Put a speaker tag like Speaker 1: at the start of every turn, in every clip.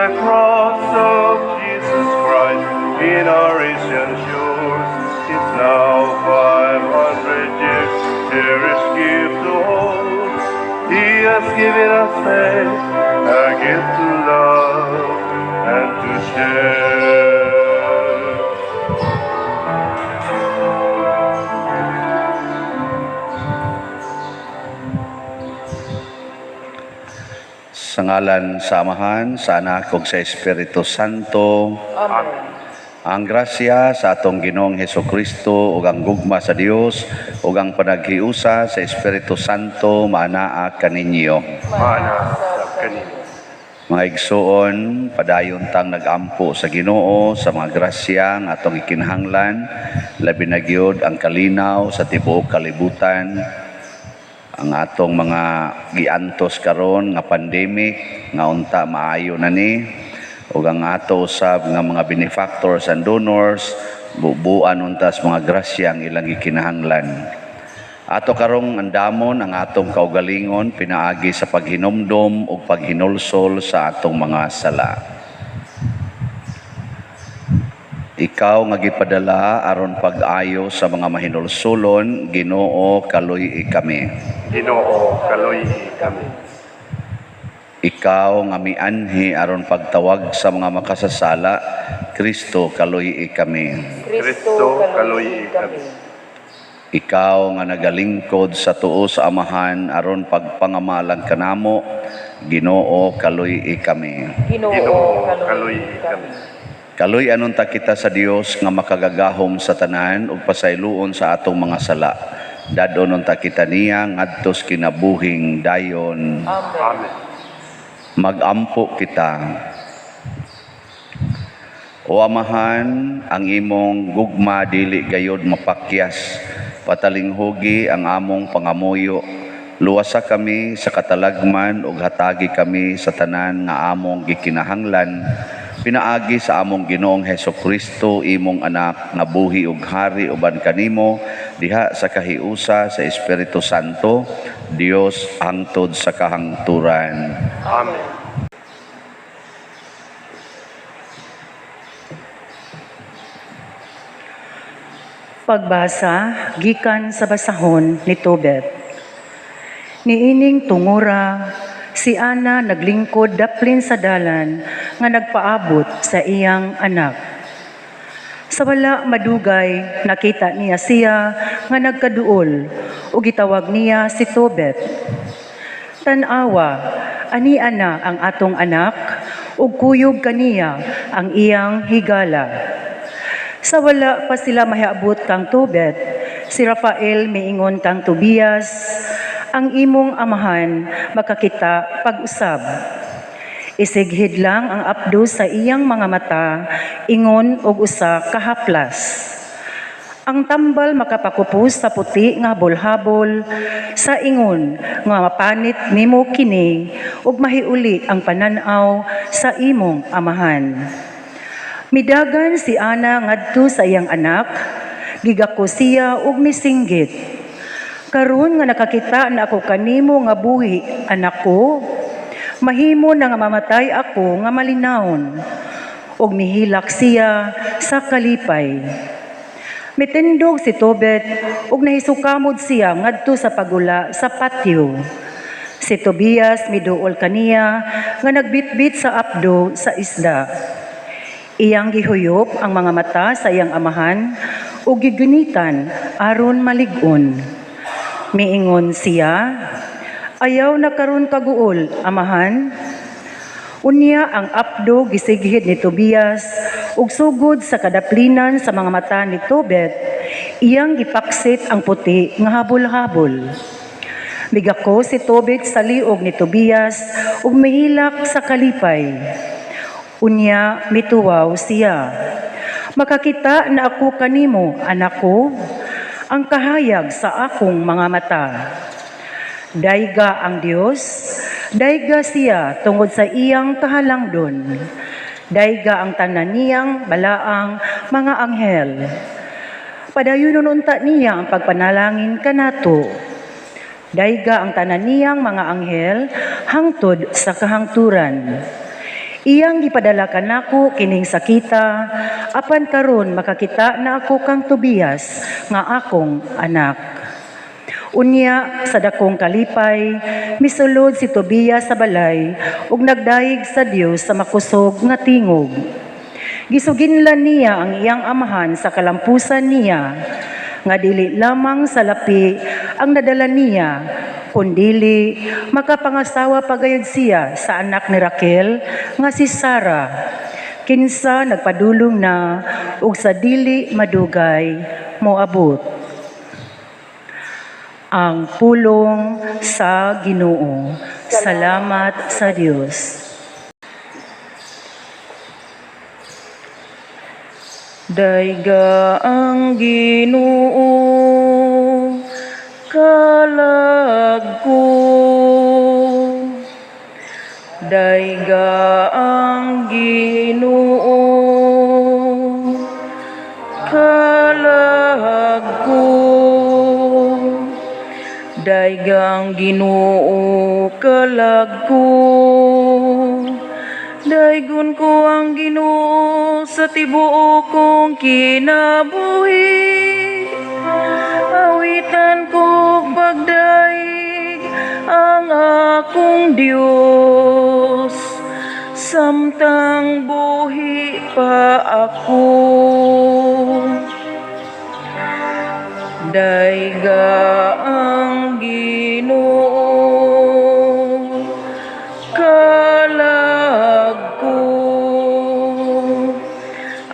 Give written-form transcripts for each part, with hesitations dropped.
Speaker 1: The cross of Jesus Christ in our Asian shores is now 500 years, cherished gift to hold. He has given us faith, a gift to love and to share.
Speaker 2: Sa ngalan sa Amahan, sa Anak ug sa Espiritu Santo.
Speaker 1: Amen.
Speaker 2: Ang grasya sa atong Ginoong Hesukristo ug ang gugma sa Dios ug ang panaghiusa sa Espiritu Santo maanaa kaninyo.
Speaker 1: Mana sa kanino.
Speaker 2: Mga igsuon, padayon tang nagampo sa Ginoo sa mga grasya nga atong ikinahanglan, labi na gyud ang kalinaw sa tibuok kalibutan, ang atong mga giantos karon nga pandemic nga unta maayo na ni, ug ang ato usab nga mga benefactors and donors bubuan unta sa mga grasya ang ilang gikinahanglan. Ato karong andamon ang atong kaugalingon pinaagi sa paghinumdom ug paghinulsol sa atong mga sala. Ikaw nga gipadala aron pag-ayo sa mga mahinulsolon, Ginoo, kaluy-i kami.
Speaker 1: Ginoo, kaluy-i kami.
Speaker 2: Ikaw nga mianhi aron pagtawag sa mga makasasala, Kristo, kaluy-i kami.
Speaker 1: Kristo, kaluy-i kami.
Speaker 2: Ikaw nga nagalingkod sa tuo sa Amahan aron pagpangamalang kanamo, Ginoo, kaluy-i kami.
Speaker 1: Ginoo, kaluy-i kami.
Speaker 2: Kaluy anon ta kita sa Dios nga makagagahom sa tanan ug pasayloon sa atong mga sala. Dad-on unta kita niya ngadto sa kinabuhing dayon.
Speaker 1: Amen.
Speaker 2: Magampo kita. O Amahan, ang imong gugma dili gayod mapakyas. Patalinghugi ang among pangamuyo. Luwasa kami sa katalagman ug hatagi kami sa tanan nga among gikinahanglan. Pinaagi sa among Ginoong Hesukristo, imong anak nga buhi ug hari uban kanimo diha sa kahiusa sa Espiritu Santo, Dios hangtod sa kahangturan.
Speaker 1: Amen.
Speaker 3: Pagbasa gikan sa basahon ni Tobit. Niining tungura, si Ana naglingkod daplin sa dalan nga nagpaabot sa iyang anak. Sa wala madugay, nakita niya siya nga nagkaduol ug gitawag niya si Tobit. Tan-awa, ani ana ang atong anak ug kuyog kaniya ang iyang higala. Sa wala pa sila mahiabot kang Tobit, si Rafael miingon kang Tobias, ang imong amahan makakita pag-usab. Isighid lang ang apdo sa iyang mga mata, ingon og usa ka haplas. Ang tambal makapakupos sa puti nga habol-habol, sa ingon nga mapanit nimo kini ug mahiuli ang panan-aw sa imong amahan. Midagan si Ana ngadto sa iyang anak, gigako siya ug misinggit. Karon nga nakakita na ako kanimo nga buhi, anak ko, mahimo na nga mamatay ako nga malinawon. Ug mihilak siya sa kalipay. Mitindog si Tobit ug nahisukamod siya ngadto sa pagula sa patio. Si Tobias miduol kaniya nga nagbitbit sa apdo sa isda. Iyang gihuyop ang mga mata sa iyang amahan ug gigunitan aron malig-on. Miingon siya, ayaw na karon kaguol, amahan. Unya ang apdo gisighid ni Tobias ug sugod sa kadaplinan sa mga mata ni Tobit, iyang gipaksit ang puti nga habol-habol. Migako si Tobit sa liog ni Tobias ug mihilak sa kalipay. Unya mituwaw siya. Makakita na ako kanimo, anak ko, ang kahayag sa akong mga mata. Dayga ang Dios, dayga siya tungod sa iyang kahalangdon. Dayga ang tanan niyang balaang mga anghel. Padayon unta niya ang pagpanalangin kanato. Dayga ang tanan niyang mga anghel hangtod sa kahangturan. Iyang gipadala kanako kining sakita, apan karon makakita na ako kang Tobias nga akong anak." Unya sa dakong kalipay, misulod si Tobias sa balay ug nagdayeg sa Dios sa makusog nga tingog. Gisuginlan niya ang iyang amahan sa kalampusan niya, nga dili lamang salapi ang nadala niya, kundili makapangasawa pa gayud siya sa anak ni Raquel nga si Sara, kinsa nagpadulong na ug sa dili madugay moabot. Ang pulong sa Ginoo. Salamat sa Dios.
Speaker 4: Dayga ang Ginoo, kalag ko. Dayga ang Ginoo, kalag ko. Dayga ang Ginoo, kalag ko. Daygon ko ang Ginoo sa tibuok kong kinabuhi. Awitan ko pagdaig ang akong Dios, samtang buhi pa ako. Dayga ang Ginoo, kalag ko.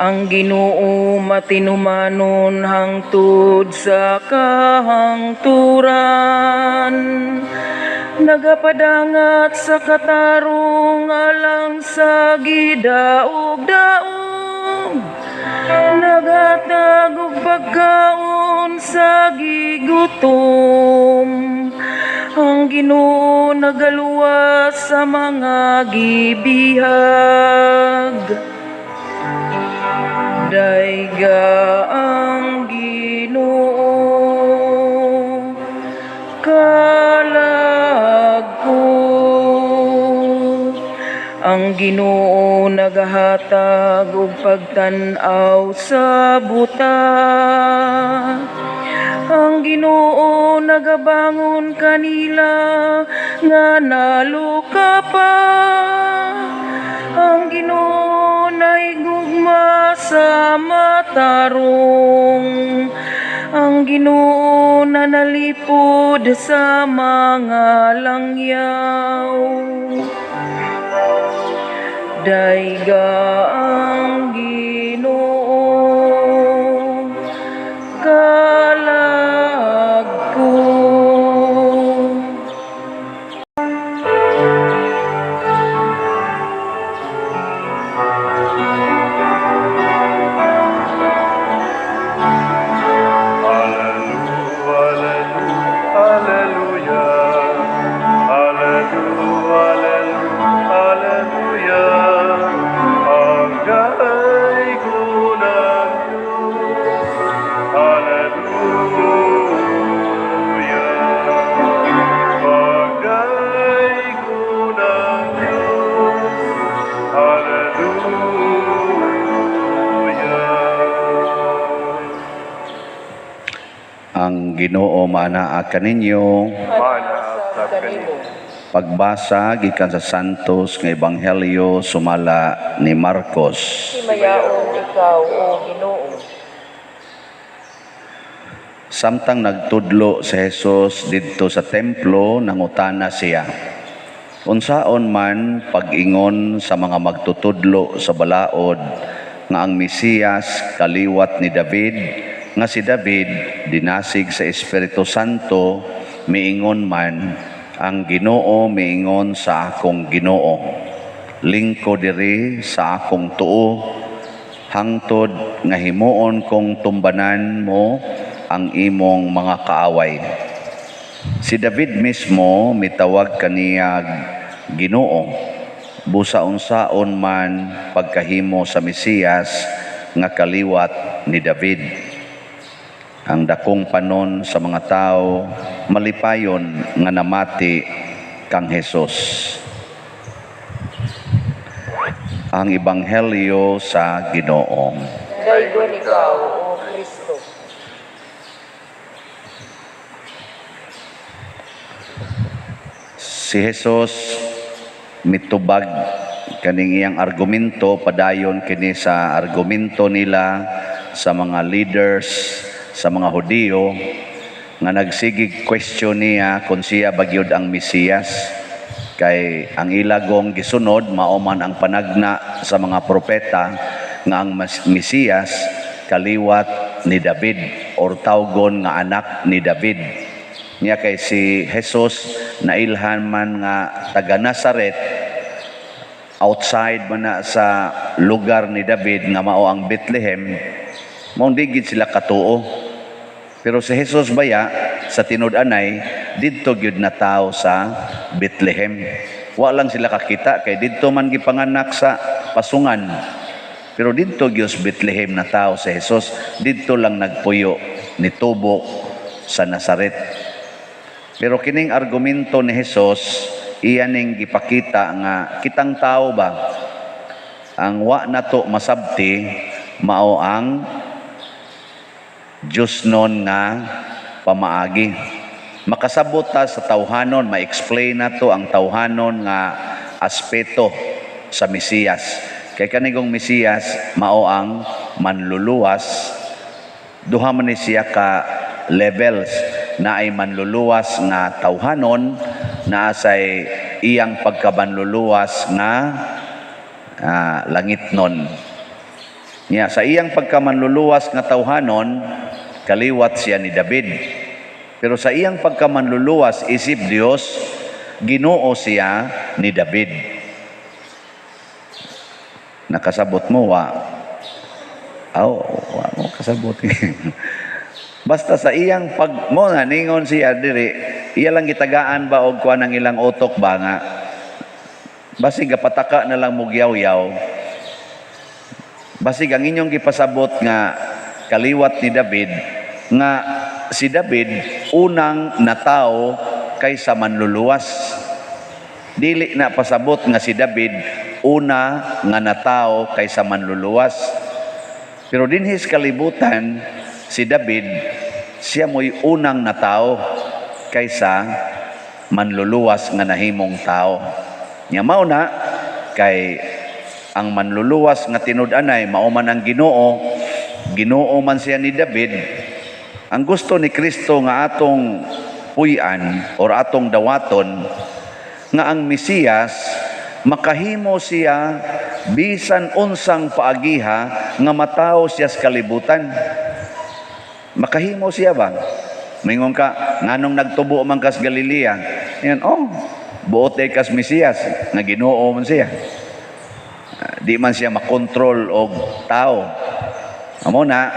Speaker 4: Ang Ginoo matinumanon hangtod sa kahangturan, nagapadangat sa katarong alang sa gidaog-daog, naghatag og pagkaon sa gigutom. Ang Ginoo nagaluwas sa mga gibihag. Dayga ang Ginoo, kalag ko. Ang Ginoo nagahatag og pagtan-aw sa buta. Ang Ginoo nagabangon kanila nga naluka pa. Ang Ginoo nahigugma sa matarong. Ang Ginoo nanalipod sa mga langyaw. Dayga ang Ginoo, kalag ko.
Speaker 1: Alleluia, alleluia, alleluia, ang daygon ang Diyos. Alleluia, pagdaygon ang Diyos. Alleluia.
Speaker 2: Ang Ginoo maanaa kaninyo.
Speaker 1: Mana sa kanimo.
Speaker 2: Pagbasa gikan sa Santos nga Ebanghelyo sumala ni Marcos.
Speaker 4: Himayaon ikaw, O Ginoo.
Speaker 2: Samtang nagtudlo si Jesus didto sa templo, nangutana siya: "Unsaon man pag-ingon sa mga magtutudlo sa balaod nga ang Mesiyas kaliwat ni David, nga si David dinasig sa Espiritu Santo, miingon man, ang Ginoo miingon sa akong Ginoo, lingko diri sa akong tuo, hangtod nga himuon kong tumbanan mo ang imong mga kaaway. Si David mismo mitawag kaniyag Ginoo, busa unsaon man pagkahimo sa Mesiyas nga kaliwat ni David?" Ang dakong panon sa mga tao malipayon nga namati kang Hesus. Ang Ebanghelyo sa Ginoo.
Speaker 4: Daygon ikaw, O Kristo.
Speaker 2: Si Jesus mitubag kaning iyang argumento, padayon kini sa argumento nila sa mga leaders sa mga Hudiyo nga nagsigig question niya kung siya bagyod ang Mesiyas. Kay ang ilagong gisunod mao man ang panagna sa mga propeta nga ang Mesiyas kaliwat ni David or tawgon nga anak ni David. Niya kay si Jesus nailhan man nga taga Nazaret, outside man na sa lugar ni David nga mao ang Bethlehem, mao di gid sila katuo. Pero si Jesus baya sa tinud-anay didto gyud na tao sa Bethlehem. Wa lang sila kakita kay didto man gipanganak sa pasungan. Pero didto gyud sa Bethlehem na tao si Jesus, didto lang nagpuyo nitubo sa Nazaret. Pero kining argumento ni Jesus iya ning gipakita nga kitang tao ba ang wa nato masabti mao ang Diyos nun nga pamaagi. Makasabot ta sa tawhanon, ma-explain nato ang tawhanon nga aspeto sa Mesiyas. Kay kanigong Mesiyas mao ang manluluwas. Duha man ni siya ka levels, na ay manluluwas nga tawhanon, naa say iyang pagkamanluluwas nga langitnon. Nya sa iyang pagkamanluluwas nga tawhanon, kaliwat siya ni David. Pero sa iyang pagkamanluluwas isip Dios, Ginoo siya ni David. Nakasabot mo wa? Aw, wa mo kasabot. Basta sa iyang pag mo na ningon siya diri, iya lang gitagaan ba og kuan ang ilang utok ba nga basig gapataka na lang mogyaw-yaw. Basig ang inyong gipasabot nga kaliwat ni David, nga si David unang natao kaysa manluluwas. Dili na pasabot nga si David una nga natao kaysa manluluwas. Pero dinhis kalibutan, si David siya mo'y unang natao kaysa manluluwas nga nahimong tao. Nya mao na kay ang manluluwas nga tinud-anay mao man ang Ginoo, Ginoo man siya ni David. Ang gusto ni Kristo nga atong puy-an or atong dawaton nga ang Mesiyas makahimo siya bisan unsang paagiha nga matawo siya sa kalibutan. Makahimo siya ba? Mingon ka, nganong nagtubo man kas Galilea? Yan, oh, buot ay kas Mesiyas, nga Ginoo man siya. Di man siya makontrol og tao. Amo na,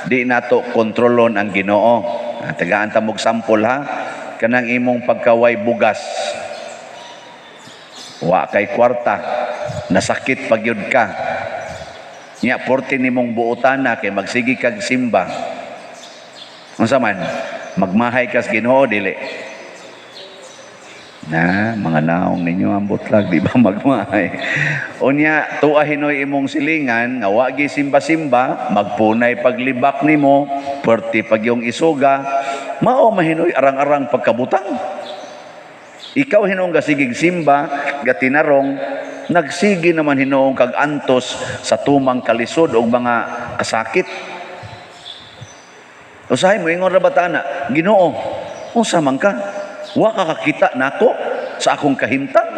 Speaker 2: di nato kontrolon ang Ginoo. Tagaan ta mog sample ha, kanang imong pagkaway bugas. Wa kay kwarta, nasakit pagyud ka. Nya porte nimong buotana kay magsigi kag simba. Unsa man, magmahay kas Ginoo dili? Na, mga naong ninyo ang butlag, di ba magmahay? Unya, tuwa hinoy imong silingan, nga wa gi simba-simba, magpunay paglibak nimo, perti pag yung isuga, mao mahinoy arang-arang pagkabutang. Ikaw hinuong gasigig simba, gatinarong, nagsigi naman hinuong kag antos sa tumang kalisod o mga kasakit. Usahay mo, ingon ra ba ta na, Ginoo, unsa man ka? Wa ka kakita nako sa akong kahimtang.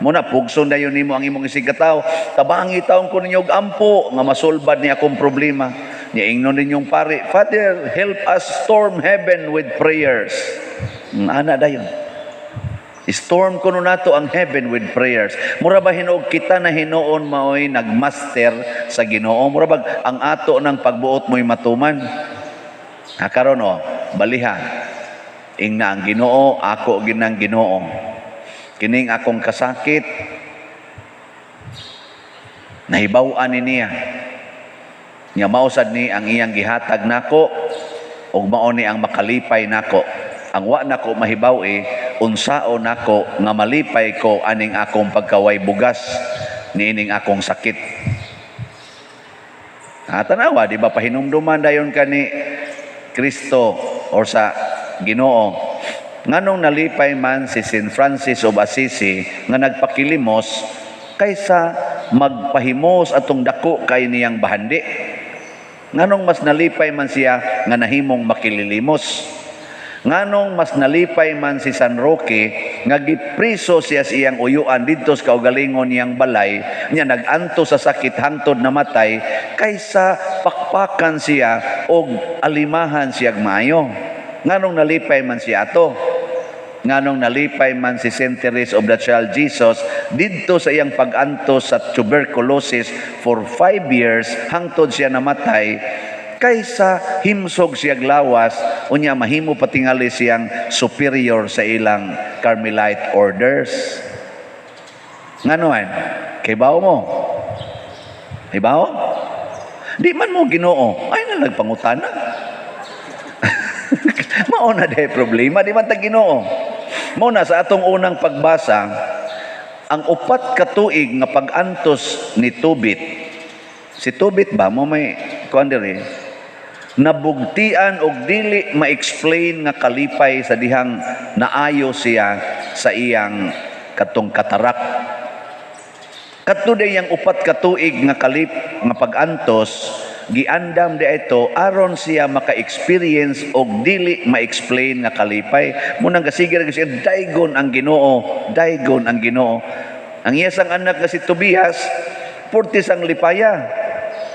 Speaker 2: Muna, pugson dayon nimo ang imong isig katawo. Tabangi taon ko ninyo og ampo nga masulbad ni akong problema. Niingnon ninyong pare, Father, help us storm heaven with prayers. Ana dayon. Storm kuno nato ang heaven with prayers. Mura ba hinuog kita na hinuon maoy nagmaster sa Ginoo? Mura bag ang ato ng pagbuot mo'y matuman? Ha, karon o, baliha. Ingna ang Ginoo, ako ginang Ginoo. Kining akong kasakit, nahibaw-an ni niya. Nya mausad ni ang iyang gihatag nako, ug mao ni ang makalipay nako. Ang wa nako mahibaw-i, unsao nako nga malipay ko aning akong pagkaway bugas. niining akong sakit. Ah, tanawa, di ba pahinumduman dayon ka ni Kristo or sa Ginoo? Nganong nalipay man si St. Francis of Assisi nga nagpakilimos kaysa magpahimos atong dako kay niyang bahandi? Nganong mas nalipay man siya nga nahimong makililimos? Nganong mas nalipay man si San Roque nga gipriso siya sa iyang uyuan didto sa kaugalingon niyang balay niya, nag-antos sa sakit hangtod namatay, kaysa pakpakan siya og alimahan siya maayo? Nganong nalipay man siya ato? Nganong nalipay man si Saint Therese of the Child Jesus didto sa iyang pag-antos sa tuberculosis for 5 years hangtod siya namatay, kaysa himsog siya lawas, unya mahimo patingali siyang superior sa ilang Carmelite orders? Ngano man? Kay bawo mo? Hibaw? Di man mo Ginoo. Ay na nagpangutana. Mao na diay problema, di man ta Ginoo. Mao na sa atong unang pagbasa, ang 4 ka tuig nga pag-antos ni Tobit. Si Tobit ba mo may kuan diri, nabugtian og dili ma-explain nga kalipay sa dihang naayo siya sa iyang katong katarak. Kadto yang 4 ka tuig nga kalip nga pag-antos, giandam di ito aron siya maka-experience og dili ma-explain nga kalipay. Munang gasige ra siya, "Daygon ang Ginoo, daygon ang Ginoo." Ang iyasang anak nga si Tobias, purtis ang lipaya.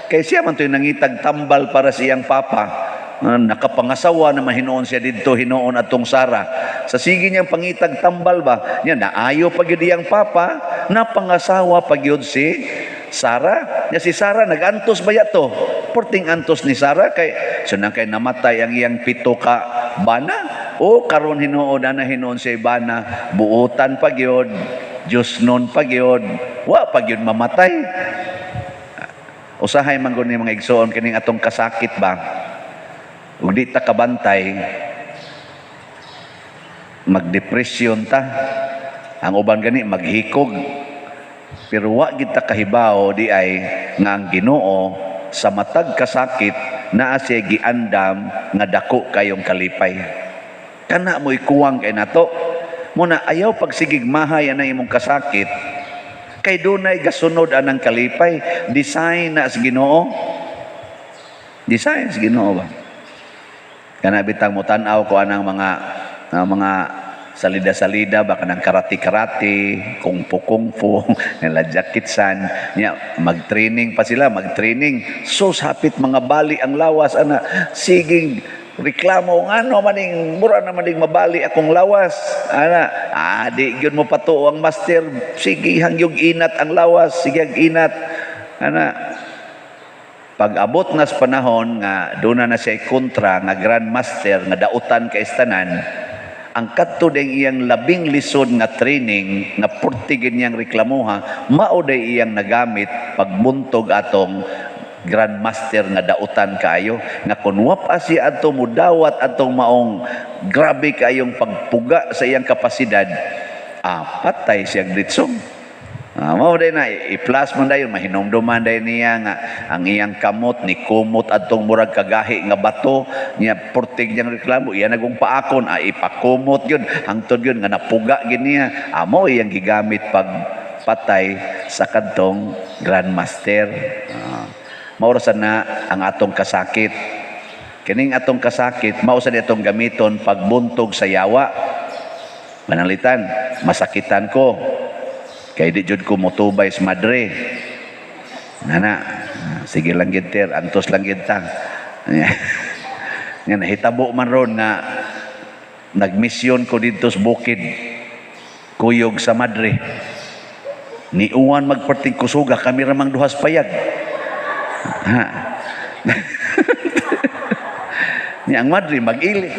Speaker 2: Kay siya man to'y nangitag tambal para sa iyang papa. Nakapangasawa na hinuon siya didto hinuon atong Sara. Sa sige niyang pangitag tambal ba, niya naayo pa gyud iyang papa, napangasawa pa gyud si Sara. Nya si Sara nagantos ba to? Porting antos ni Sara kay sunang kay namatay ang iyang pito ka bana. O karon hinuon ana hinuon siya bana, buotan pa gyud, Diyos nun pa gyud, wa pa gyud mamatay. Usahay man gud ni, mga igsoon, kining atong kasakit ba. Ug di ta kabantay, magdepresyon ta. Ang uban gani maghikog. Pero wa gid ta kahibaw di ay nga ang Ginoo sa matag kasakit naa siya giandam nga dako kayong kalipay. Kana mo'y kuwang kay nato. Muna ayaw pagsigig mahay anang imong kasakit kay dunay gasunod anang kalipay. Design na sa Ginoo. Design sa Ginoo ba? Kana bitang mo tan-aw ko anang mga salida-salida ba, kanang karate-karate, kung fu, nila Jackie Chan, nya mag-training pa sila, mag-training. So hapit mga bali ang lawas ana, siging reklamo, "Ngano maning mura na maning mabali akong lawas?" Ana, ah, di gyud mo patuo ang master, sige hangyog inat ang lawas, sige ang inat. Ana, pag abot na sa panahon nga doon na siya kontra nga grandmaster nga dautan kay tanan, ang kadto ding iyang labing lisod nga training nga portigin niyang reklamuha, mao day iyang nagamit pagbuntog atong grandmaster nga dautan kaayo, nga kun wa pa siya adto mudawat atong maong grabe kaayong pagpuga sa iyang kapasidad, ah, patay siya ditsong. Ah, mao day na i-plus man dayon, mahinumduman day niya nga ang iyang kamot ni kumot adtong murag kagahi nga bato niya, purtig niyang reklamo, iya nagong paakon, ah, ipakumot yun hangtod yun nga napuga gid niya. Amo iyang gigamit pag patay sa kadtong grandmaster. Ah, mao ra sad na ang atong kasakit. Kining atong kasakit, mao sad atong gamiton pagbuntog sa yawa. Mananglitan, masakitan ko kay di jud ko motubay sa madre. Nana, sige lang gid ter, antos lang gid ta. Nga nahitabo man ron nga nagmisyon ko didto sa bukid, kuyog sa madre. Niuwan magperting kusuga, kami ramang duhas payag. Ha. Ni ang madre mag-ilis.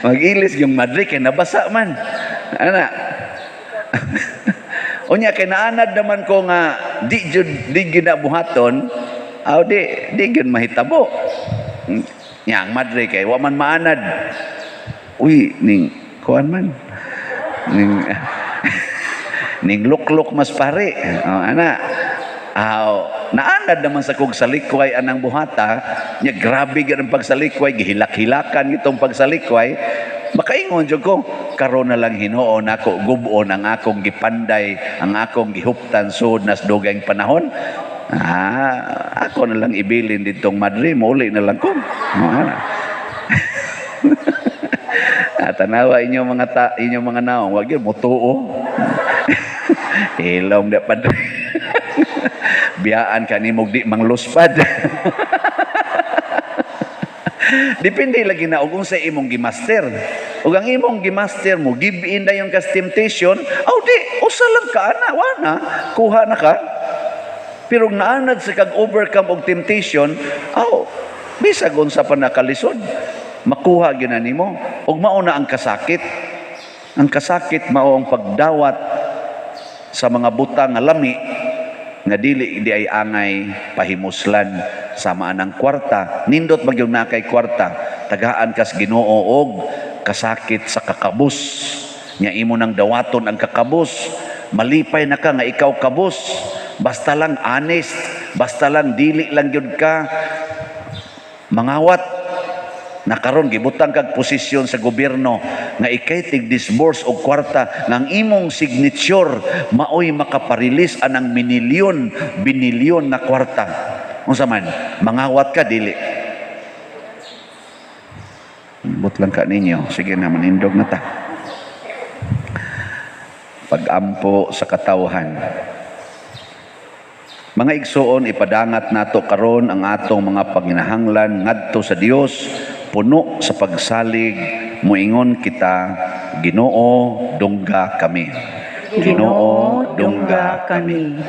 Speaker 2: Mag-ilis yung madre kay nabasa man. Ana. Unya kay naanad naman ko nga di jud di ginabuhaton, aw di di gyud mahitabo. Nya ang madre kay wa man maanad. Uy, ning kuan man. Ning Ning luklok mas pare. Oh, ana. Aw, naanad naman sa kog salikway anang buhata, nya grabe gyud ang pagsalikway, gihilak-hilakan itong pagsalikway. Makaingon jud ko, karon na lang Hinuon nako gub-on ang akong gipanday, ang akong gihuptan sud nas dugayng panahon. Ah, ako na lang ibilin ditong madre, mauli na lang ko. Oh, ana. Ah, tanawa inyo mga ta, inyo mga naong, wag yun mutuo. Hilom da padre. Biyaan ka nimog di mangluspad. Depende lagi na og unsa imong gimaster. Ug ang imong gimaster mo give in dayon kas temptation, aw di usa lang ka ana, wa na, kuha na ka. Pero naanad sa kag overcome og temptation, aw bisag unsa pa nakalisod, makuha gyud na nimo. Ug mao na ang kasakit. Ang kasakit mao ang pagdawat sa mga butang nga lami nga dili di ay angay pahimuslan sama anang kwarta. Nindot magyud na kay kwarta, tagaan kas Ginoo og kasakit sa kakabus. Nya imo nang dawaton ang kakabus, malipay na ka nga ikaw kabus, basta lang honest, basta lang dili lang gyud ka mangawat. Nakaron gibutang kag posisyon sa gobyerno nga ikay tig disburse og kwarta nga ang imong signature maoy makaparilis anang minilyon, binilyon na kwarta. Unsa man, mangawat ka dili? But lang ka ninyo. Sige na, manindog na ta. Pagampo sa katawhan. Mga igsoon, ipadangat nato karon ang atong mga panginahanglan ngadto sa Dios puno sa pagsalig. Muingon kita, Ginoo, dungga kami. Ginoo, dungga kami.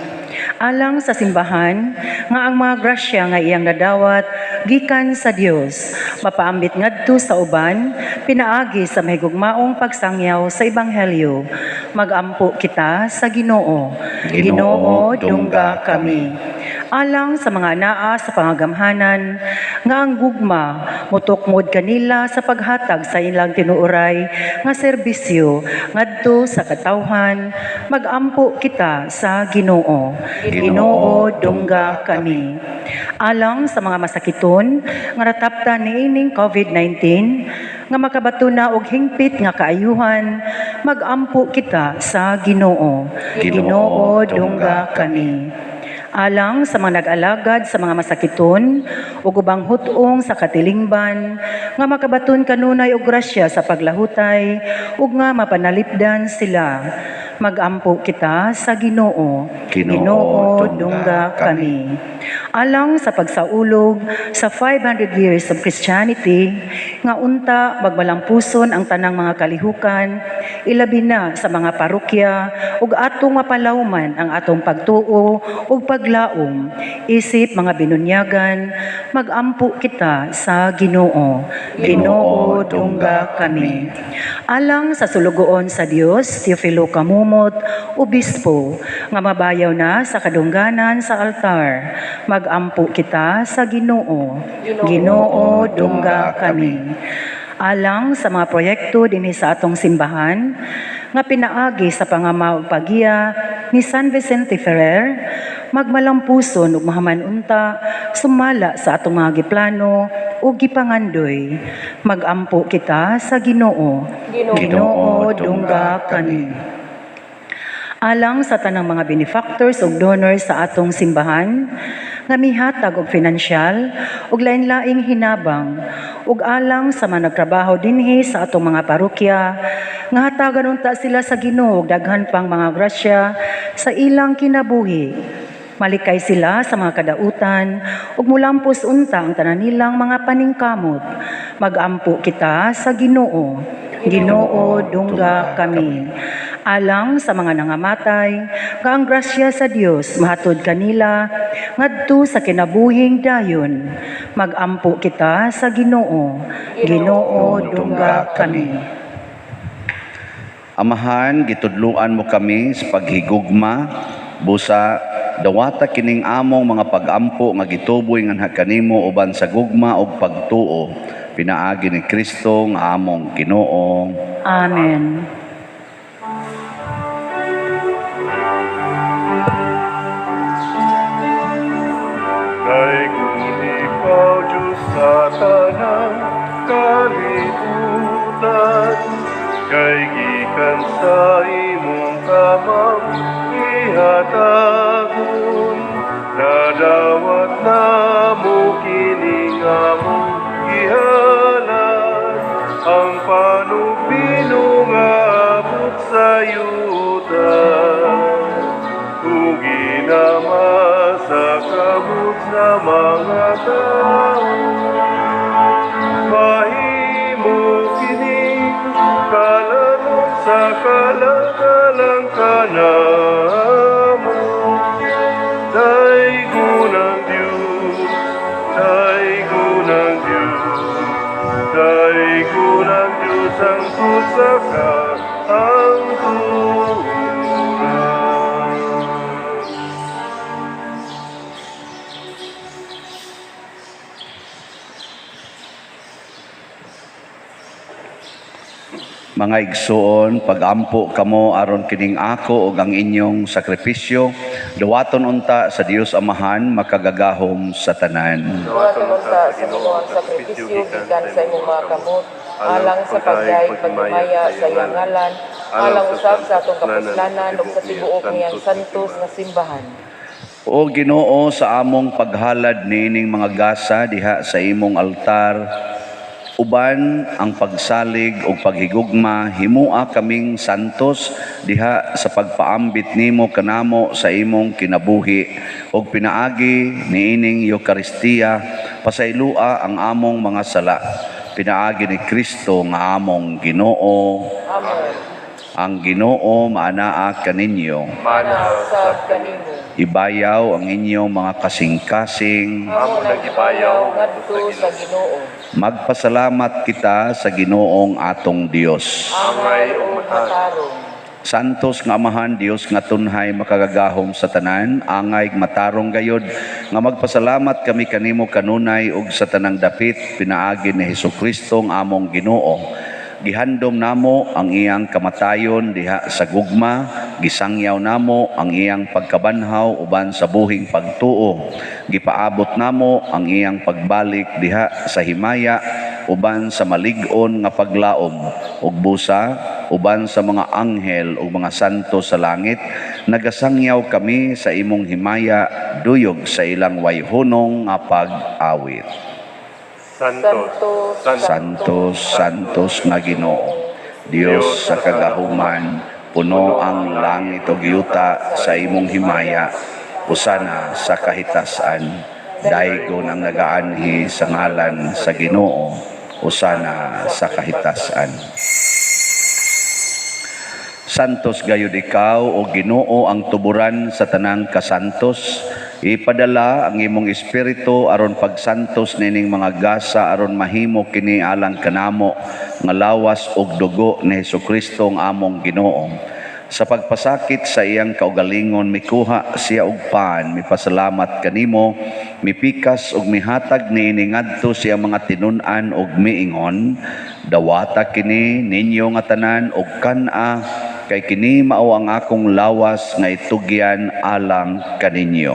Speaker 3: Alang sa simbahan nga ang mga grasya nga iyang nadawat gikan sa Dios mapaambit ngadto sa uban pinaagi sa mahigugmaong pagsangyaw sa ebanghelyo, magampo kita sa Ginoo.
Speaker 2: Ginoo, dungga
Speaker 3: kami. Alang sa mga naa sa pangagamhanan nga ang gugma motukmod kanila sa paghatag sa ilang tinuoray nga serbisyo ngadto sa katawhan, magampo kita sa Ginoo. Ginoo, dungga kami. Alang sa mga masakiton nga nataptan niining COVID-19 nga makabato na og hingpit nga kaayuhan, magampo kita sa Ginoo.
Speaker 2: Ginoo,
Speaker 3: dungga kami. Alang sa mga nag-alagad sa mga masakiton ug ubang hut-ong sa katilingban nga makabaton kanunay og grasya sa paglahutay ug nga mapanalipdan sila, magampo kita sa Ginoo.
Speaker 2: Ginoo,
Speaker 3: dungga kami. Alang sa pagsaulog sa 500 years of Christianity nga unta magmalampuson ang tanang mga kalihukan, ilabi na sa mga parokya, ug atong mapalawman ang atong pagtuo ug paglaom isip mga binunyagan, magampo kita sa Ginoo. Ginoo, dungga kami. Alang sa sulugoon sa Dios Teofilo Camomot, obispo, nga mabayaw na sa kadungganan sa altar, magampo kita sa Ginoo. Ginoo, dungga kami. Alang sa mga proyekto dinhi sa atong simbahan nga pinaagi sa pangama ug pagiya ni San Vicente Ferrer, magmalampuson ug mahaman unta sumala sa atong mga giplano ug gipangandoy, magampo kita sa Ginoo. Ginoo, dungga kami. Alang sa tanang mga benefactors ug donors sa atong simbahan nga mihatag og finansyal ug lain-laing hinabang, ug alang sa mga nagtrabaho dinhi sa atong mga parokya nga hatagan unta sila sa Ginoo og daghan pang mga grasya sa ilang kinabuhi, malikay sila sa mga kadautan ug mulampos unta ang tanan nilang mga paningkamot, magampo kita sa Ginoo. Ginoo, dungga kami. Alang sa mga nangamatay nga ang grasya sa Dios mahatod kanila ngadto sa kinabuhing dayon, magampo kita sa Ginoo. Ginoo, dungga kami.
Speaker 2: Amahan, gitudluan mo kami sa paghigugma, busa dawata kining among mga pagampo nga gituboy nganha kanimo uban sa gugma ug pagtuo, pinaagi ni Kristo nga among Ginoo.
Speaker 3: Amen.
Speaker 1: Sa imong kamang ihatagon. Nadawat namo kini nga among gihalad, ang panubino nga abot sa yuta ug ginama sa kamot sa mga tao. Mahimo kini kalanon sa kalagalang kanamo. Daygon ang Diyos, daygon ang Diyos, daygon ang Diyos ang sa kahangturan.
Speaker 2: Mga igsuon, pagampo kamo aron kining ako ug ang inyong sakripisyo, duwaton unta sa Dios Amahan makagagahom sa tanan.
Speaker 4: Duwaton unta sa Ginoo ang sakripisyo gikan sa imong mga kamot, alang sa pagdayeg paghimaya sa iyang ngalan, alang usab sa atong kapuslanan ug sa tibuok niyang santos nga simbahan.
Speaker 2: O Ginoo, sa among paghalad niining mga gasa diha sa imong altar, uban ang pagsalig ug paghigugma, himua kaming santos diha sa pagpaambit nimo kanamo sa imong kinabuhi ug pinaagi niining Eukaristiya pasaylua ang among mga sala, pinaagi ni Kristo nga among Ginoo.
Speaker 4: Amen.
Speaker 2: Ang Ginoo maanaa kaninyo.
Speaker 4: Maanaa usab kanimo.
Speaker 2: Ibayaw ang inyong mga kasing-kasing.
Speaker 4: Amo nang gibayaw ngadto sa Ginoo.
Speaker 2: Magpasalamat kita sa Ginoong atong Dios.
Speaker 4: Angay ug matarong.
Speaker 2: Santos nga Amahan, Dios nga tunhay makagagahom sa tanan, angay matarong gayod nga magpasalamat kami kanimo kanunay ug sa tanang dapit pinaagi ni Hesukristo ang among Ginoo. Gihandom namo ang iyang kamatayon diha sa gugma, gisangyaw namo ang iyang pagkabanhaw uban sa buhing pagtuo. Gipaabot namo ang iyang pagbalik diha sa himaya uban sa malig-on nga paglaom ug busa uban sa mga anghel ug mga santo sa langit, nagasangyaw kami sa imong himaya duyog sa ilang wayhunong nga pag-awit.
Speaker 1: Santos,
Speaker 2: Santos, Santos nga Ginoo, Dios sa kagahuman, puno ang langit ug yuta sa imong himaya, usana sa kahitasan. Daygon ang nagaanhi sa ngalan sa Ginoo, usana sa kahitasan. Santos gayud ikaw o Ginoo ang tuburan sa tanang kasantos. Ipadala ang imong espiritu aron pagsantos nining mga gasa aron mahimo kini alang kanamo nga lawas ug dugo ni Hesukristo ang among Ginoo. Sa pagpasakit sa iyang kaugalingon mikuha siya og pan, mipasalamat kanimo, mipikas ug mihatag niini ngadto sa iyang mga tinun-an ug miingon, dawata kini ninyo nga tanan ug kan-a, kay kini mao ang akong lawas nga itugyan alang kaninyo.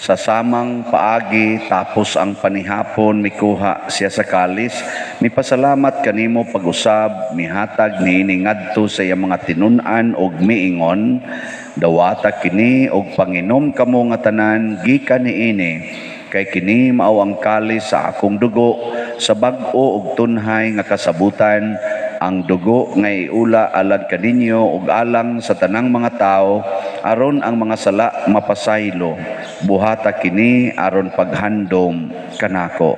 Speaker 2: Sa samang paagi tapos ang panihapon mikuha siya sa kalis, mipasalamat kanimo pag-usab, mihatag niini ngadto sa iyang mga tinun-an og miingon, dawata kini og panginom kamo nga tanan gikan niini, kay kini mao ang kalis sa akong dugo sa bag-o og tunhay nga kasabutan, ang dugo nga iula alang kaninyo ug alang sa tanang mga tawo aron ang mga sala mapasaylo. Buhata kini aron paghandom kanako.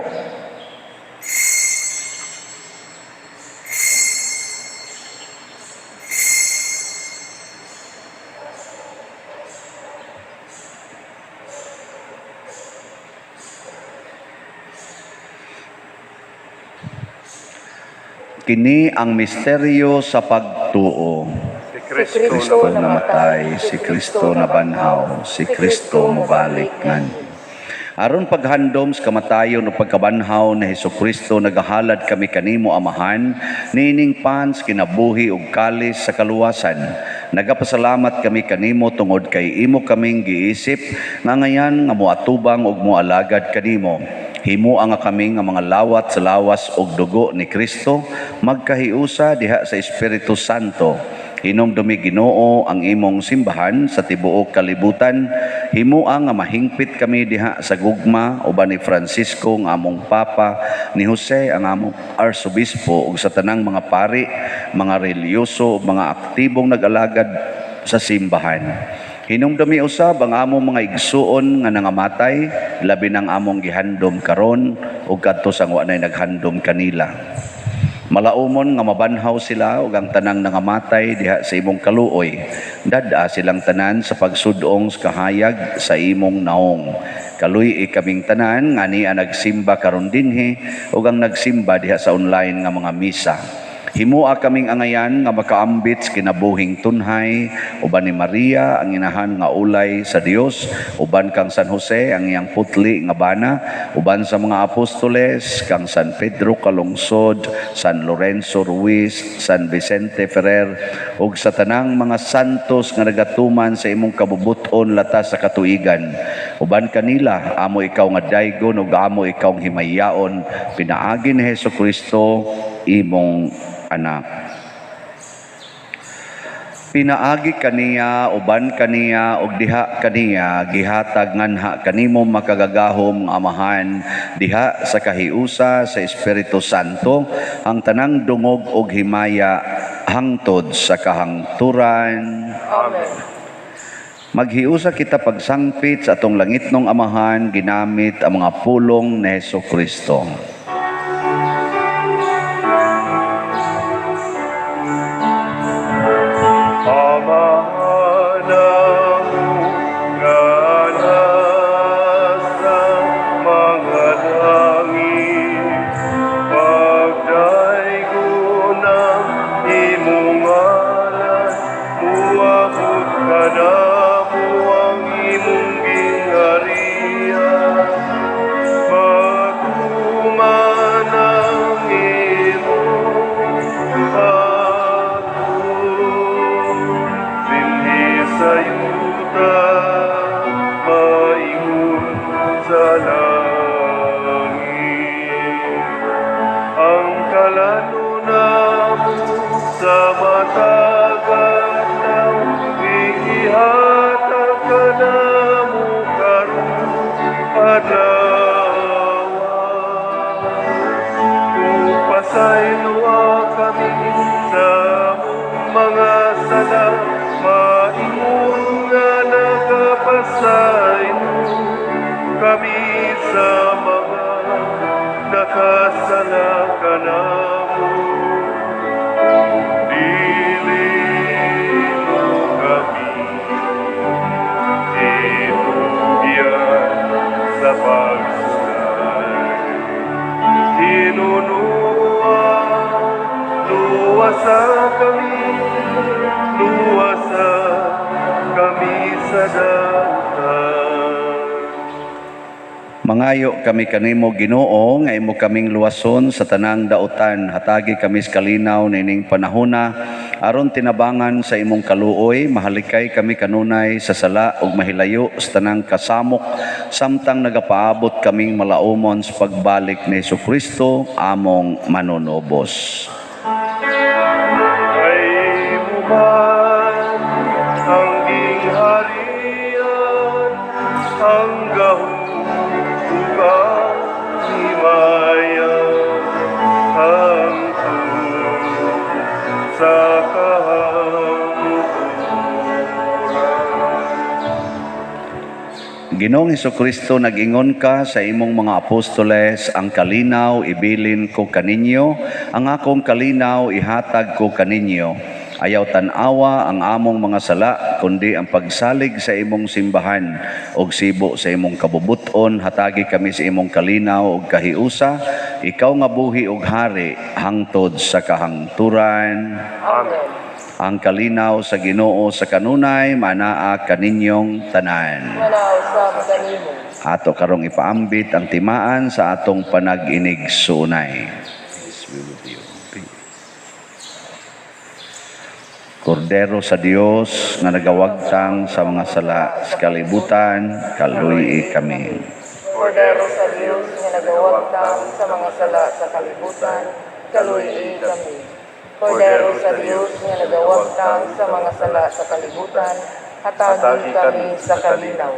Speaker 2: Kini ang misteryo sa pagtuo.
Speaker 1: Si
Speaker 2: Kristo
Speaker 1: Kristo
Speaker 2: namatay, si Kristo nabanhaw, si Kristo mobalik ngan. Aron paghandom sa kamatayon ug pagkabanhaw ni Hesukristo, nagahalad kami kanimo, Amahan, niining pan sa kinabuhi ug kalis sa kaluwasan. Nagapasalamat kami kanimo tungod kay imo kaming giisip nga ngayan nga moatubang ug moalagad kanimo. Himoa nga kami nga mga lawat sa lawas ug dugo ni Kristo magkahiusa diha sa Espiritu Santo. Hinumdumi, Ginoo, ang imong simbahan sa tibuok kalibutan. Himoa nga mahingpit kami diha sa gugma uban ni Francisco nga among Papa, ni Jose ang among Arsobispo ug sa tanang mga pari, mga relihiyoso ug mga aktibong nag-alagad sa simbahan. Hinumdumi usab ang among mga igsuon nga nangamatay, labi nang among gihandom karon ug kadto sa wa nay naghandom kanila. Malaumon nga mabanhaw sila ug ang tanang nangamatay diha sa imong kaluoy. Dad-a silang tanan sa pagsudong sa kahayag sa imong naong. Kaluy-i kaming tanan nga ania nagsimba karon dinhi ug ang nagsimba diha sa online nga mga misa. Himoa kaming angayan nga makaambit sa kinabuhing tunhay uban ni Maria, ang inahan nga ulay sa Dios, uban kang San Jose, ang iyang putli nga bana, uban sa mga apostoles, kang San Pedro Calungsod, San Lorenzo Ruiz, San Vicente Ferrer ug sa tanang mga santos nga nagatuman sa imong kabubut-on latas sa katuigan. Uban kanila amo ikaw nga daygon ug amo ikaw himayaon pinaagi ni Hesukristo, imong anak. Pinaagi kaniya, uban kaniya, ug diha kaniya, gihatag nganha kanimo, makagagahom nga Amahan, diha sa kahiusa sa Espiritu Santo, ang tanang dungog ug himaya hangtod sa kahangturan.
Speaker 4: Amen.
Speaker 2: Maghiusa kita pagsangpit sa atong langitnong Amahan ginamit ang mga pulong ni Hesukristo.
Speaker 1: Ama namo nga nasa mga langit, pagdaygon ang imong ngalan, muabot kanamo ang imong gingharian. Matuman ang imong hatuon, dinhi sa yuta, maingon sa langit. Ang kalanon namo sa matag adlaw, ihatag kanamo karong adlaw. Ug pasayloa kami sa among mga sala, maingon nga nagapasaylo kami sa mga nakasala kanamo. Dili mo kami itugyan sa pagsulay. Hinunoa, luwasa kami, luwasa kami sa dautan.
Speaker 2: Mangayo kami kanimo, Ginoo, nga imo kaming luwason sa tanang dautan. Hatagi kami sa kalinaw nining panahona aron tinabangan sa imong kaluoy mahalikay kami kanunay sa sala ug mahilayo sa tanang kasamok samtang nagapaabot kaming malaumon sa pagbalik ni Hesukristo, among manunubos.
Speaker 1: Kay imo man ang gingharian, ang gahom ug ang himaya, hangtod sa kahangturan.
Speaker 2: Ginoong Hesukristo, nag-ingon ka sa imong mga apostoles, "Ang kalinaw ibilin ko kaninyo, ang akong kalinaw ihatag ko kaninyo." Ayaw tan-awa ang among mga sala, kundi ang pagsalig sa imong simbahan ug sibo sa imong kabubuton, hatagi kami sa imong kalinaw ug kahiusa, ikaw nga buhi ug hari hangtod sa kahangturan.
Speaker 4: Amen.
Speaker 2: Ang kalinaw sa Ginoo sa kanunay manaa kaninyong tanan.
Speaker 4: Manaa usab kanimo.
Speaker 2: Ato karong ipaambit ang timaan sa atong panag-inig-suunay. Peace be with you. Kordero sa Dios nga nagawagtang sa mga sala sa kalibutan, kaluy-i kami.
Speaker 4: Kordero sa Dios nga nagawagtang sa mga sala sa kalibutan, kaluy-i kami. Kordero sa Dios nga nagawagtang sa mga sala sa kalibutan, hatagi kami sa kalinaw.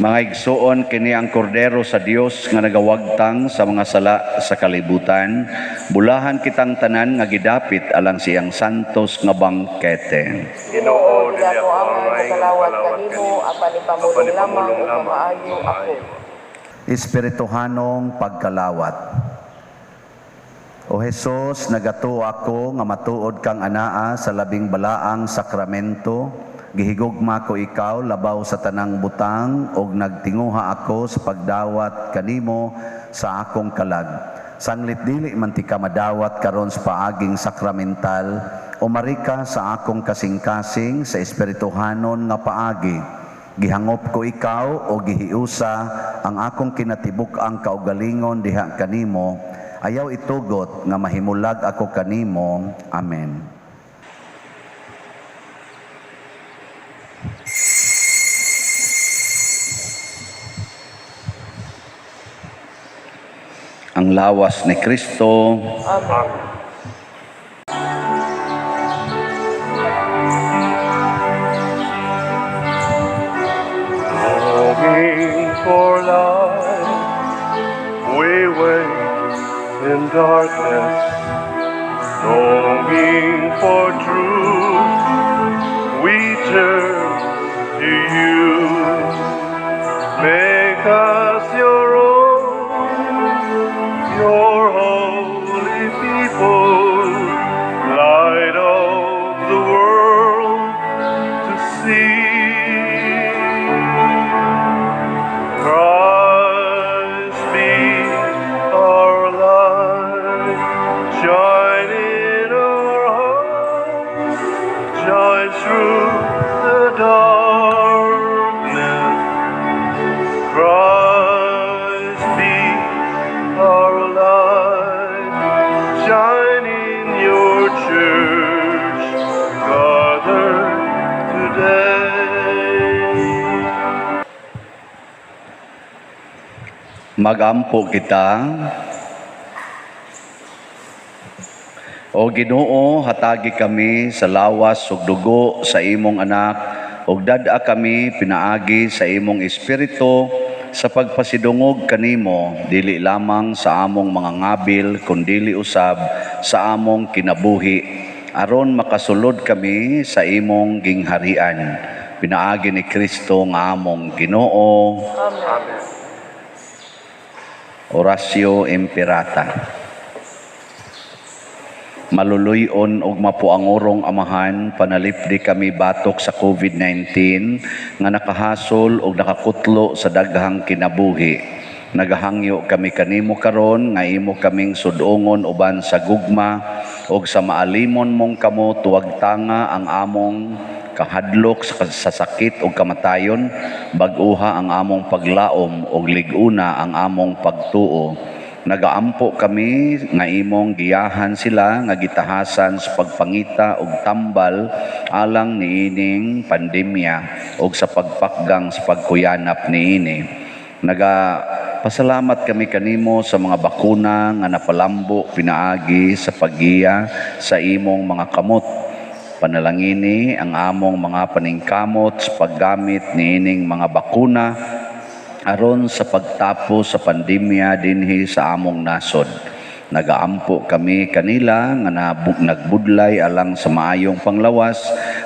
Speaker 2: Mga igsuon, kini ang kordero sa Dios nga nagawagtang sa mga sala sa kalibutan. Bulahan kitang tanan nga gidapit alang siyang santos nga bangkete.
Speaker 4: Ginoo, dili ako angay makalawat kanimo, apan ipamulong lamang ug mamaayo ako.
Speaker 2: Espirituhanong pagkalawat. O Hesus, nagatuo ako nga matuod kang anaa sa labing balaang sakramento. Gihigugma ko ikaw labaw sa tanang butang ug nagtinguha ako sa pagdawat kanimo sa akong kalag. Sanglit dili man ti ka madawat karon sa paaging sakramental, umari ka sa akong kasing-kasing sa espirituhanon nga paagi. Gihangop ko ikaw o gihiusa ang akong kinatibuk-ang kaugalingon diha kanimo. Ayaw itugot nga mahimulag ako kanimo. Amen. Ang lawas ni Kristo.
Speaker 4: Amen.
Speaker 1: Longing for light, we wait in darkness. Longing for truth, we turn to you. Make us your own, your holy people, light of the world to see. Christ be our light, shine in our hearts, shine through the darkness. Christ be our light, shine in your church, gathered today.
Speaker 2: Magampo kita. O Ginoo, hatagi kami sa lawas ug dugo sa imong anak, ug dad-a kami pinaagi sa imong espiritu sa pagpasidungog kanimo, dili lamang sa among mga ngabil kundili usab sa among kinabuhi, aron makasulod kami sa imong gingharian. Pinaagi ni Kristo nga among Ginoo.
Speaker 4: Amen.
Speaker 2: Oratio Imperata. Maluluy-on og mapuangurong Amahan, panalipdi kami batok sa COVID-19 nga nakahasol og nakakutlo sa daghang kinabuhi. Nagahangyo kami kanimo karon nga imo kaming sudongon uban sa gugma og sa maalimon mong kamo tuwag tanga ang among kahadlok sa sakit og kamatayon, bag-uha ang among paglaom og lig-una ang among pagtuo. Nagaampo kami nga imong giyahan sila nga gitahasan sa pagpangita og tambal alang niining pandemya og sa pagpakgang sa pagkuyanap niini. Nagapasalamat kami kanimo sa mga bakuna nga napalambo pinaagi sa paggiya sa imong mga kamot. Panalangini ang among mga paningkamot sa paggamit niining mga bakuna aron sa pagtapos sa pandemya dinhi sa among nasod. Nagaampo kami kanila nga nagbudlay alang sa maayong panglawas,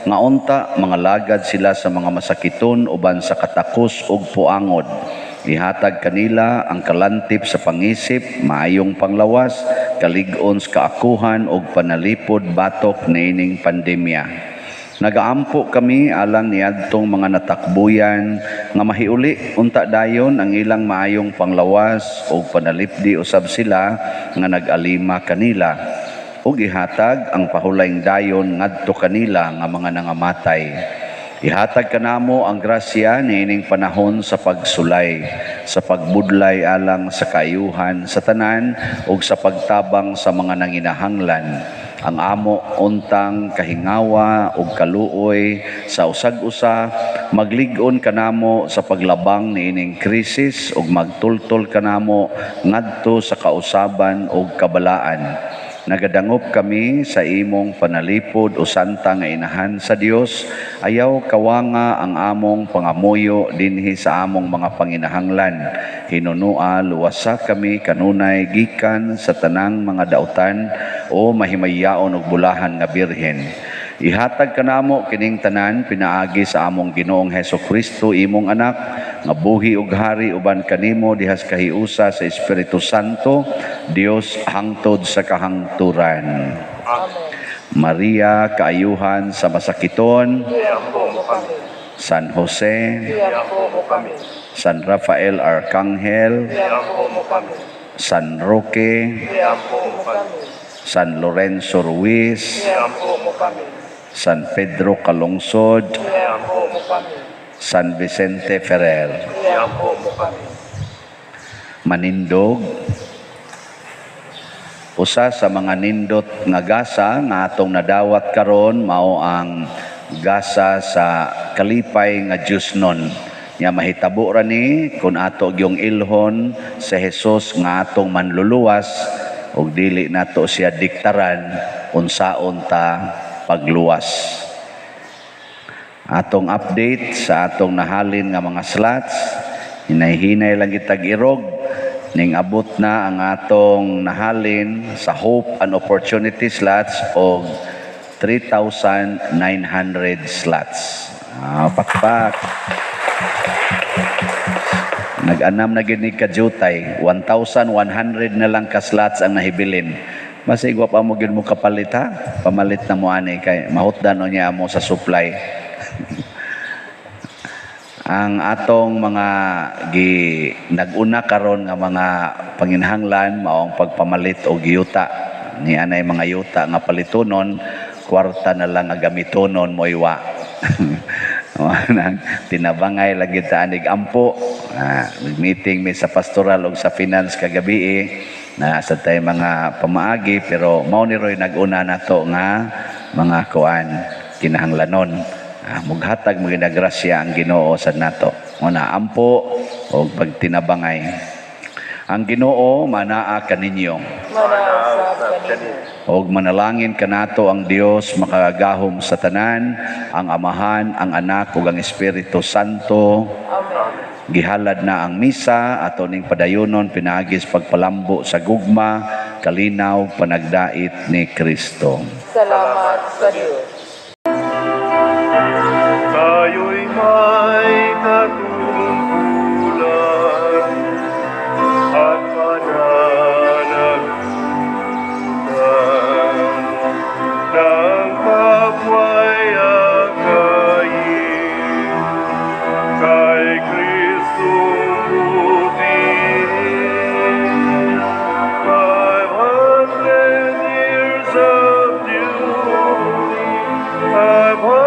Speaker 2: nga unta mga lagad sila sa mga masakiton uban sa katakos ug puangod. Ihatag kanila ang kalantip sa pangisip, maayong panglawas, kalig-on sa kaakuhan ug panalipod batok niining pandemya. Nagaampo kami alang niadtong mga natakbuyan nga mahiuli unta dayon ang ilang maayong panglawas ug panalipdi usab sila nga nag-alima kanila ug ihatag ang pahulayng dayon ngadto kanila nga mga nangamatay. Ihatag kanamo ang grasya niining panahon sa pagsulay, sa pagbudlay alang sa kaayuhan sa tanan ug sa pagtabang sa mga nanginahanglan. Ang amo untang kahingawa ug kaluoy sa usag-usa maglig-on kanamo sa paglabang niining krisis ug magtultol kanamo ngadto sa kausaban ug kabalaan. Nagadangop kami sa imong panalipod, o Santa nga Inahan sa Dios. Ayaw kawanga ang among pangamuyo dinhi sa among mga panginahanglan. Hinunua, luwasa kami kanunay gikan sa tanang mga dautan, o mahimayaon ug bulahan nga Birhen. Ihatag kanamo kining tanan pinaagi sa among Ginoong Heso Kristo, imong anak, nga buhi ug hari uban kanimo dihas kahiusa sa Espiritu Santo, Dios hangtod sa kahangturan.
Speaker 4: Amen.
Speaker 2: Maria, kaayuhan sa masakiton,
Speaker 4: Iampo mo kami.
Speaker 2: San Jose,
Speaker 4: Iampo mo kami.
Speaker 2: San Rafael Arcangel,
Speaker 4: Iampo mo kami.
Speaker 2: San Roque,
Speaker 4: Iampo mo kami.
Speaker 2: San Lorenzo Ruiz,
Speaker 4: Iampo mo kami.
Speaker 2: San Pedro Calungsod,
Speaker 4: Iampo mo kami.
Speaker 2: San Vicente Ferrer.
Speaker 4: Iampo mo kami.
Speaker 2: Manindog, usa sa mga nindot nga gasa nga atong nadawat karon mao ang gasa sa kalipay nga Diyosnon. Nya mahitabo ra ni kung ato gyung ilhon sa Jesus nga atong manluluwas ug dili nato siya diktaran unsaon ta pagluwas. Atong update sa atong nahalin nga mga slots, hinay-hinay lang kitag irog ning abot na ang atong nahalin sa Hope and Opportunity slots og 3,900 slots. Ah, pakpak. Nag-anam na gini ka jutay, 1,100 na lang ka slots ang nahibilin. Basig wa pa mo gyud mo kapalit ha. Pamalit na mo ani kay mahutdan o niya mo sa supply. Ang atong mga gi nag-una karon nga mga panginahanglan mao ang pagpamalit og yuta. Ni anay mga yuta nga palitonon, kwarta na lang nga gamitonon moiwa. Nang tinabangay lagi ta anig ampo. Ah, meeting mi sa pastoral og sa finance kagabi eh, na sa tay mga pamaagi, pero mao ni roy nag-una nato nga mga kuan kinahanglanon. Ah, mughatag mo grasya ang Ginoo sa nato. Una ampo og pagtinabangay. Ang Ginoo manaa kaninyo.
Speaker 4: Manaa usab kanimo.
Speaker 2: Og manalangin kanato ang Dios makagagahom sa tanan, ang Amahan, ang Anak ug ang Espiritu Santo.
Speaker 4: Amen.
Speaker 2: Gihalad na ang misa, ato ning padayonon pinaagi sa pagpalambo sa gugma, kalinaw, panagdait ni Kristo.
Speaker 4: Salamat sa Dios.
Speaker 1: Tayo'y may katungkulan at pananagutan ng kapwa'y akayin kay Kristong butihin. 500 years of duty, 500